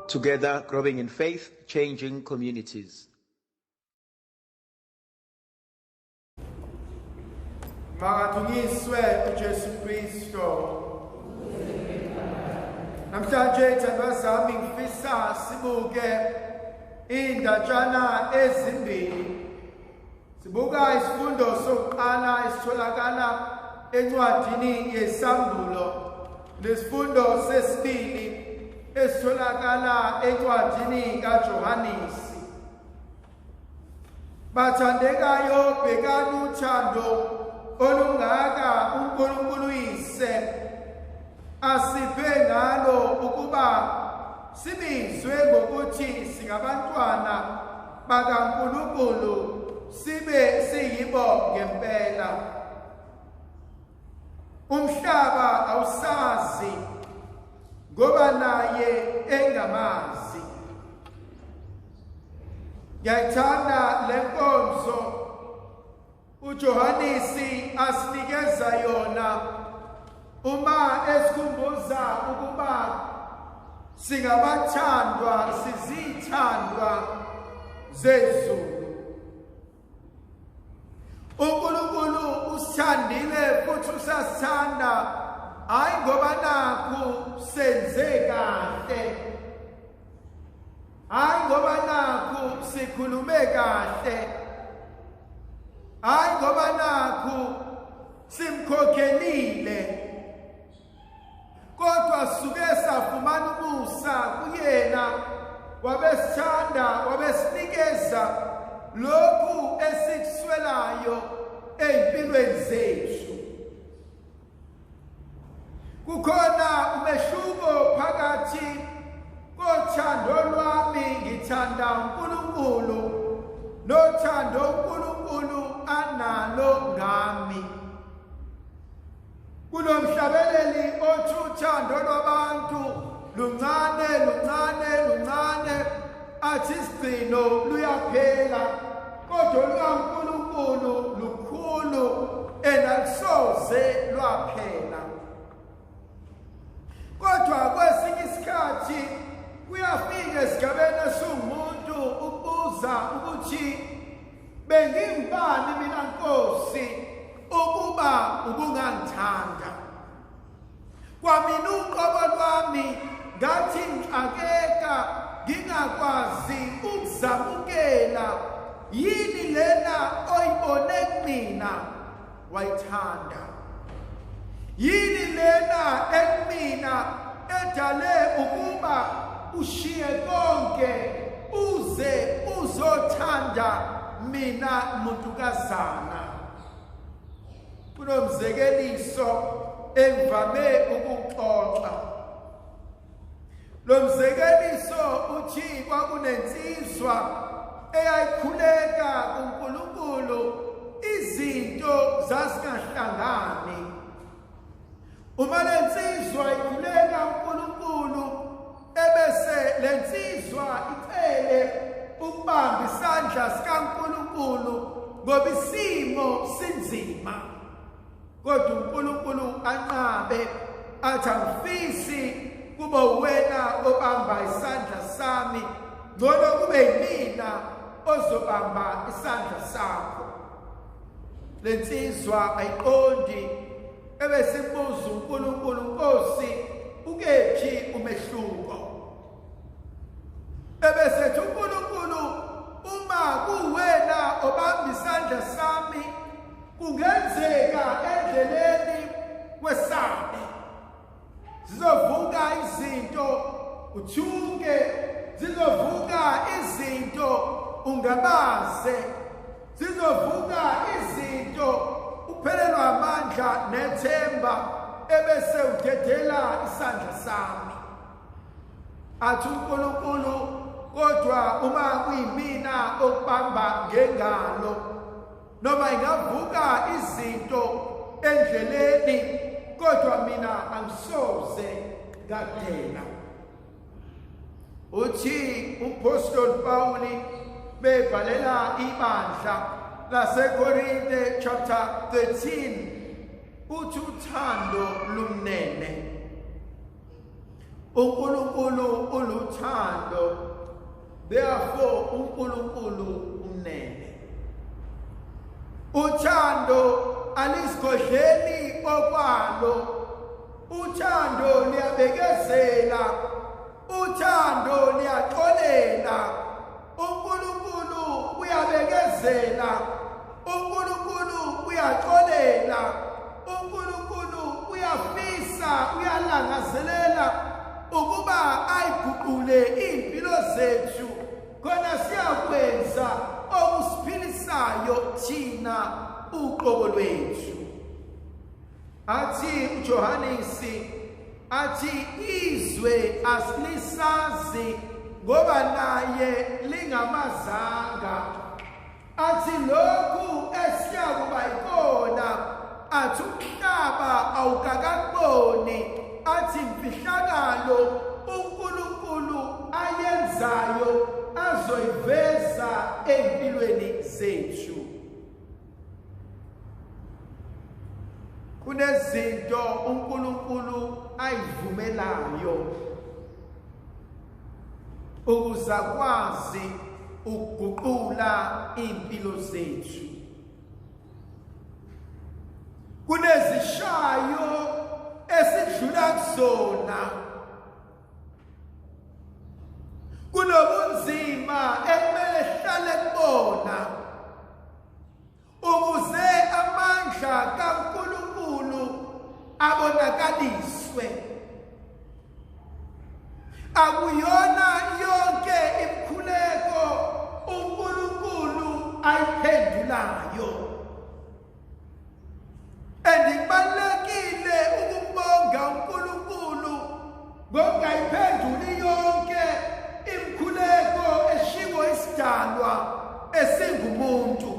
Together, growing in faith, changing communities. Makadunyiswe uJesu Kristo. Namhlanje thandwa zami ngifisa sibuke indatshana ezimbili. Sibuka isifundo sokuqala esitholakala encwadini yeSambulo nesifundo sesibili esitholakala encwadini kaJohanisi. Bathandekayo, bhekani uthando olungaka uNkulunkulu uyise asiphe ngalo ukuba sibizwe ngokuthi singabantwana bakaNkulunkulu, sibe siyibo ngempela. Umhlaba awusazi ngoba naye engamazi. Ngiyayithanda le nkonzo uJohanisi asinikeza yona uma esikhumbuza ukuba singabathandwa, sizithandwa zezulu. uNkulunkulu usithandile futhi usasithanda, hayi ngoba nakhu senze kahle, hayi ngoba nakhu sikhulume kahle, hayi ngoba nakhu simkhokhelile, kodwa suke safumana umusa kuyena, wabesithanda, wabesinikeza lokhu esikuswelayo ey'mpilweni zethu. Kukhona umehluko phakathi kothando lwami ngithanda uNkulunkulu nothando uNkulunkulu analo ngami. Kunomhlabeleli othi uthando lwabantu luncane luncane luncane, athi isigcino luyaphela, kodwa lukaNkulunkulu lukhulu enalisoze lwaphela. Kodwa kwesinye isikhathi kuyafika esigabeni esiwumuntu ukubuza ukuthi bengingubani mina Nkosi ukuba ubungangithanda. Kwamina uqobo lwami ngathi ngixakeka ngingakwazi ukuzamukela, yini lena oyibone kumina wayithanda? Yini lena ekumina edale ukuba ushiye konke uze uzothanda mina muntukazana? Kunomzekeliso engivame ukuxoxa. Lo mzekeliso uthi kwakunensizwa eyayikhuleka kuNkulunkulu, izinto zazingahlangani. Uma lensizwa ikhuleka uNkulunkulu, ebese lensizwa icele ukubamba isandla sikaNkulunkulu ngoba isimo sinzima, kodwa uNkulunkulu anqabe athi angifisi kube wena obamba isandla sami, ngcono kube yimina ozobamba isandla sakho. Lensizwa ayiqondi, ebesibuza uNkulunkulu, Nkosi ukephi umehluko? Ebesethi uNkulunkulu, uma kuwena obamba isandla sami, kungenzeka endleleni kwesabe zizovuka izinto uthuke, zizovuka izinto ungabaze, zizovuka izinto uphelelwa amandla nethemba, ebese udedela isandla sami. Athi uNkulunkulu, kodwa uma kuyimina okubamba ngengalo, noma ingavuka izinto endleleni, kodwa mina angisoze ngadela. Uthi umpostoli Pawuli bebhalela ibandla laseKorinte chapter 13, uthi uthando lumnene. uNkulunkulu uluthando, therefore uNkulunkulu umnene. Uthando alizigodleli okwalo, uthando liyabekezela, uthando liyaxolela. uNkulunkulu uyabekezela, uNkulunkulu uyaxolela, uNkulunkulu uyafisa, uyalangazelela ukuba ayiguqule impilo zethu khona siyakwenza okusiphilisayo thina uqobo lwethu. Athi uJohanisi, athi izwe asilisazi ngoba naye lingamazanga. Athi lokhu esiyakuba ikona, athi umhlaba awukakaboni, athi imfihlakalo uNkulunkulu ayenzayo azoyiveza empilweni zethu. Kunezinto uNkulunkulu ayivumelayo ukuze akwazi ukuguqula impilo zethu. Kunezishayo esidlula kuzona, kunobunzima ekumele sihlale kubona ukuze amandla kaNkulunkulu abonakaliswe. Akuyona yonke imikhuleko uNkulunkulu ayiphendulayo. Andikubalulekile ukumbonga uNkulunkulu ngokungayiphenduli yonke imikhuleko eshiwo isidalwa esingumuntu,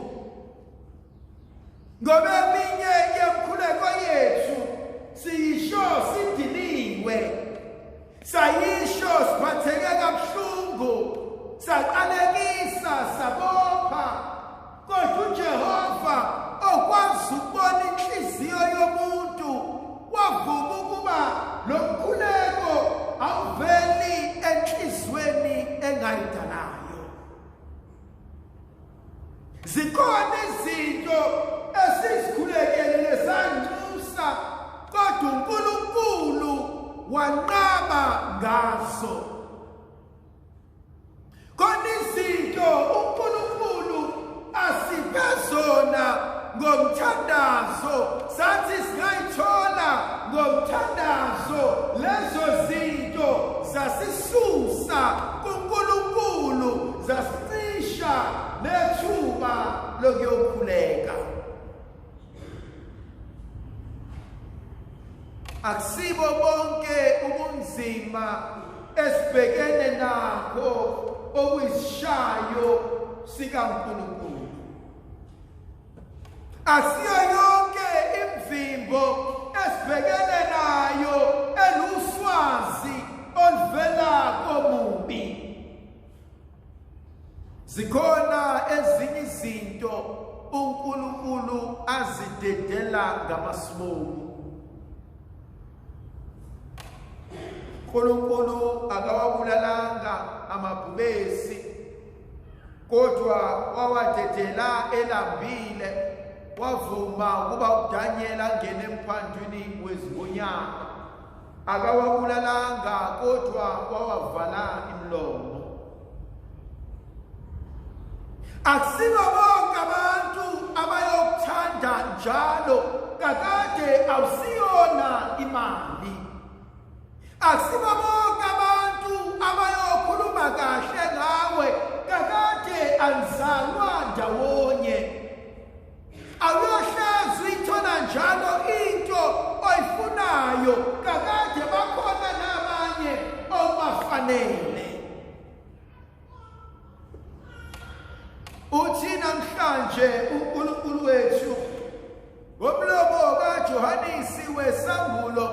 ngoba eminye yemikhuleko yethu siyisho sidiniwe, sayisho siphatheke kabuhlungu, saqalekisa, sabopha, kodwa uJehova okwazi ukubona inhliziyo yomuntu wavuma ukuba lo mkhuleko awuveli enhliziyweni engayidalayo. Zikhona izinto esizikhulekele sanxusa, kodwa uNkulunkulu wanqaba ngazo. Khona izinto uNkulunkulu asiphe zona ngomthandazo, sathi singayithola ngomthandazo, lezo zinto zasisusa kuNkulunkulu, zasicisha nethuba lokuyokhuleka. Akusibo bonke ubunzima esibhekene nakho okuyisishayo sikaNkulunkulu. Asiyo yonke imvimbo esibhekene nayo eluswazi oluvela komubi. Zikhona ezinye izinto uNkulunkulu azidedela ngamasibomu. uNkulunkulu akawabulalanga amabhubesi, kodwa wawadedela elambile, wavuma ukuba uDaniel angene emphandwini wezingonyama. Akawabulalanga, kodwa wawavala imilomo. Akusibo bonke abantu abayokuthanda njalo, kakade awusiyona imali. Akusibo bonke abantu abayokhuluma kahle ngawe, kakade anizalwa ndawonye. Awuyohlezi uyithola njalo into oyifunayo, kakade bakhona nabanye obafanele. Uthi namhlanje uNkulunkulu wethu ngomlomo kaJohanisi wesambulo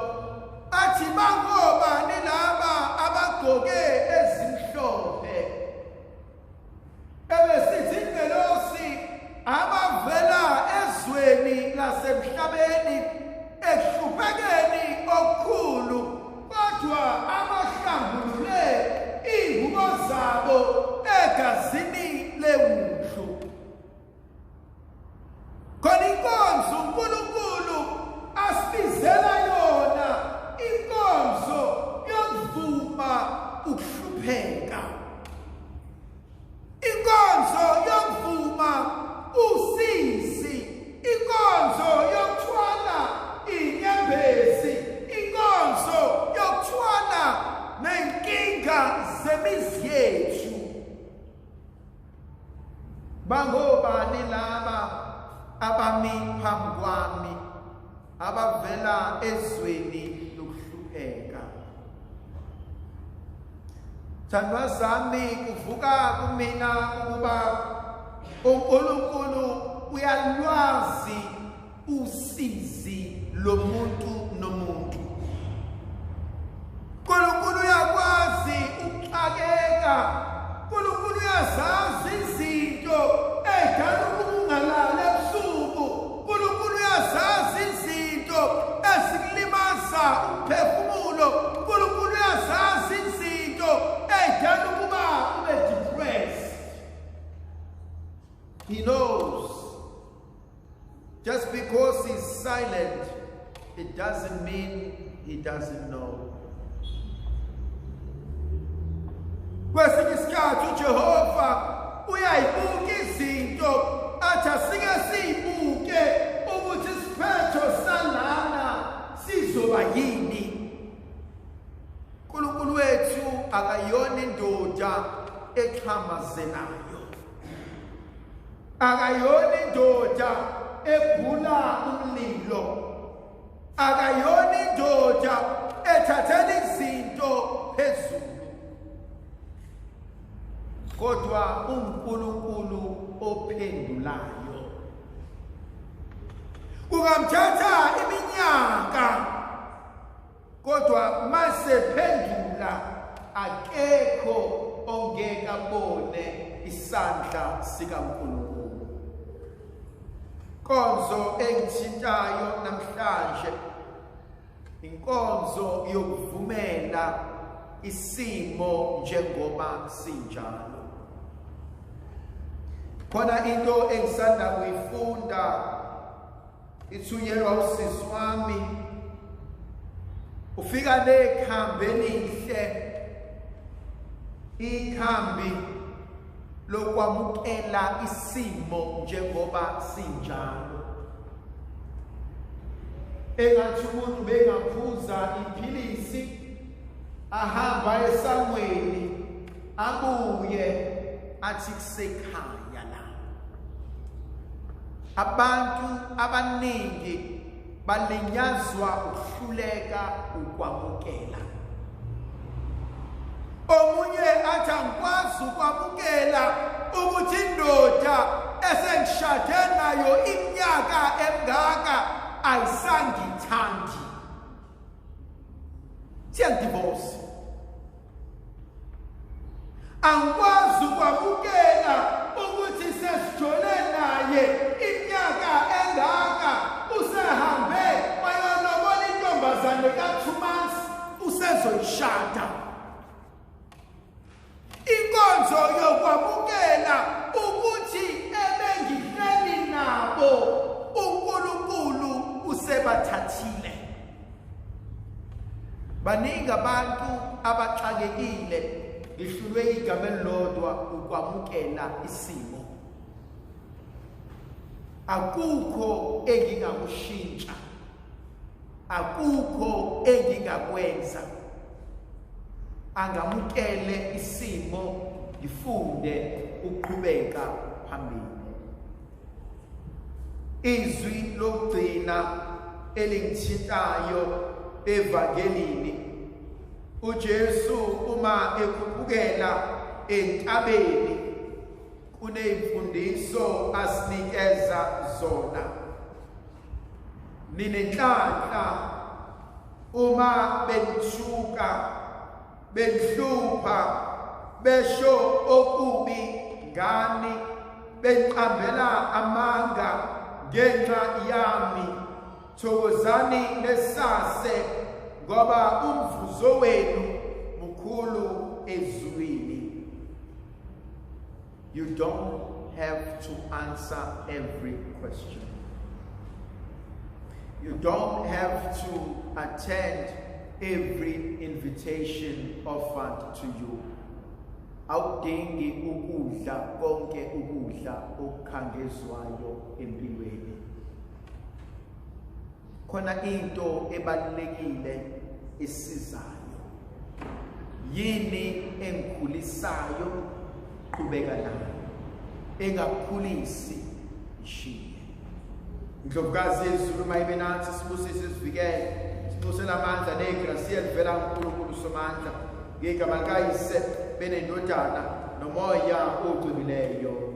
athi bangobani laba abagqoke ezimhlophe, ebesithi ingelosi abavela ezweni lasemhlabeni ekuhluphekeni okukhulu, kodwa amahlombe kwemizi yethu. Bangobani laba abami phambi kwami abavela ezweni lokuhlupheka? Thandwa zami, kuvuka kumina ukuba uNkulunkulu uyalwazi usizi lomuntu nomuntu. uNkulunkulu uyakwazi ukuxakeka. uNkulunkulu uyazazi izinto edala ukungalala ebusuku. uNkulunkulu uyazazi izinto ezikulimaza umphefumulo. uNkulunkulu uyazazi izinto edala ukuba ube depressed. He knows. Just because he's silent, it doesn't mean he doesn't know. Kwesinye isikhathi uJehova uyayibuka izinto athi asike siyibuke ukuthi isiphetho salana sizoba yini. uNkulunkulu wethu akayona indoda exhamazelayo, akayona indoda ebhula umlilo, akayona indoda ethathela izinto phezulu, kodwa uNkulunkulu ophendulayo. Kungamthatha iminyaka, kodwa masephendula akekho ongeke abone isandla sikaNkulunkulu. Inkonzo engithintayo namhlanje, inkonzo yokuvumela isimo njengoba sinjalo. Khona into engisanda kuyifunda ithunyelwa usisi wami, ufika nekhambi elihle, ikhambi lokwamukela isimo njengoba sinjalo. Engathi umuntu bengaphuza iphilisi ahamba esangweni abuye athi kusekhaya la. Abantu abaningi balinyazwa ukuhluleka ukwamukela. Omunye athi angikwazi ukwamukela ukuthi indoda esengishade nayo iminyaka emingaka ayisangithandi, siyandivorce. Angikwazi ukwamukela ukuthi sesijole naye iminyaka engaka, usehambe wayolobola intombazane ka-2 months, usezoyishada. Inkonzo yokwamukela ukuthi ebengihleli nabo uNkulunkulu usebathathile. Baningi abantu abaxakekile, ngihlulwe igama elilodwa, ukwamukela isimo. Akukho engingakushintsha, akukho engingakwenza. Angamukele isimo, ngifunde ukuqhubeka phambili. Izwi lokugcina elingithintayo evangelini, uJesu uma ekhuphukela entabeni kuneyimfundiso asinikeza zona. Ninenhlanhla uma benithuka, benhlupha, besho okubi ngani, benqambela amanga ngenxa yami. Thokozani nesase, ngoba umvuzo wenu mkhulu ezulwini. You don't have to answer every question. You don't have to attend every invitation offered to you. Awudingi ukudla konke ukudla okukhangezwayo empilweni. Khona into ebalulekile esizayo. Yini engikhulisayo? Qhubeka nayo. Engakukhulisi, ishiye. Indlovukazi yezulu mayibe nathi, sibusise, sivikele, sinxusela amandla negrasiya livela kuNkulunkulu Somandla, ngegama likaYise benendodana noMoya oCwebileyo.